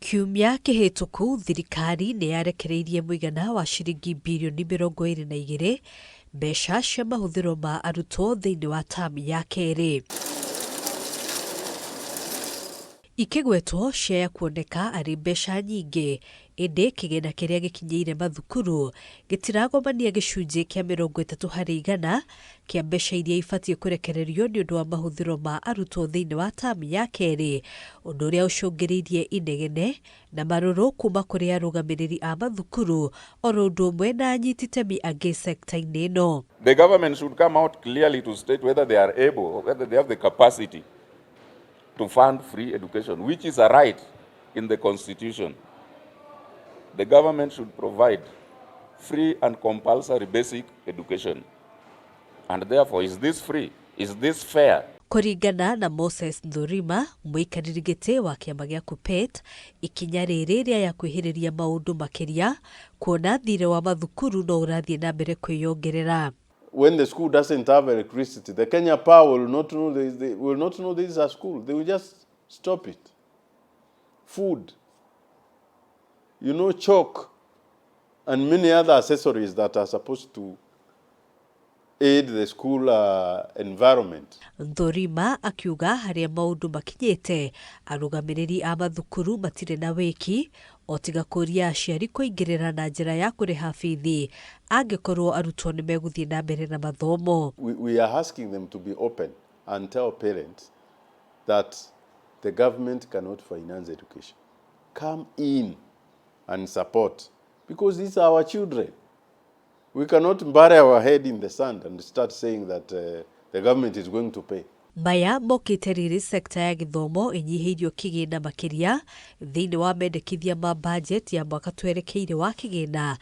Kiumia kĩhĩtũku thirikari nĩ yarekereirie mũigana wa ciringi birioni 22 mbeca cia mahũthĩro ma arutwo thĩinĩ wa tamu ya kerĩ. Ikĩgwetwo ciaya kuoneka arĩ mbeca nyingĩ, ĩndĩ kĩgĩna kĩrĩa gĩkinyĩire mathukuru gĩtiragomania gĩcunjĩ kĩa 30% kĩa mbeca iria ibatiĩ kũrekererio nĩ ũndũ wa mahũthĩro ma arutwo thĩinĩ wa tamu ya kerĩ, ũndũ ũrĩa ũcũngĩrĩirie inegene na marũrũ kuma kũrĩ arũgamĩrĩri a mathukuru oro ũndũ ũmwe na anyiti itemi angĩ sekta-inĩ ĩno. The government should come out clearly to state whether they are able, whether they have the capacity to fund free education, which is a right in the constitution. The government should provide free and compulsory basic education. And therefore, is this free? Is this fair? Kũringana na Moses Nthurima, mũikarĩri gĩtĩ wa kĩama gĩa KUPPET, ikinya rĩrĩ rĩaya kwĩhĩrĩria maũndũ makĩria kuona thirĩ wa mathukuru no ũrathiĩ na mbere kwĩyongerera. When the school doesn't have electricity, the Kenya Power will not know there is, they will not know this is a school. They will just stop it. Food, chalk, and many other accessories that are supposed to aid the school environment. Nthurima akiuga harĩa maũndũ makinyĩte arũgamĩrĩri a mathukuru matirĩ na wĩki o tiga kũria aciari kũingĩrĩra na njĩra ya kũrĩha bithi angĩkorwo arutwo nĩ megũthiĩ na mbere na mathomo. We are asking them to be open and tell parents that the government cannot finance education. Come in and support, because these are our children. We cannot bury our head in the sand and start saying that the government is going to pay. Maya mokĩte rĩrĩ sekta ya gĩthomo ĩnyihĩirio kĩgĩna makĩria thĩinĩ wa mendekithia ma bajeti ya mwaka twerekeire wa kĩgĩna,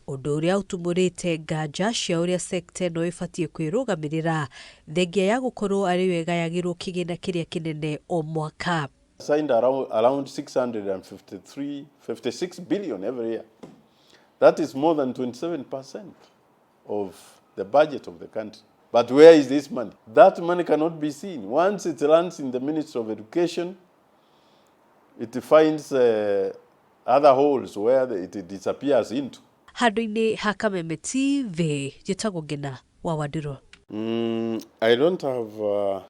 ũndũ ũrĩa ũtumũrĩte nganja cia ũrĩa sekta ĩno ĩbatiĩ kwĩrũgamĩrĩra thengia ya gũkorwo arĩ yo ĩgayagĩrwo kĩgĩna kĩrĩa kĩnene o mwaka. Signed around 653, 56 billion every year. That is more than 27% of the budget of the country. But where is this money? That money cannot be seen. Once it lands in the Ministry of Education, it finds other holes where it disappears into. Handũ-inĩ ha Kameme TV, njĩtagwo Ngina wa Wandirũ. I don't have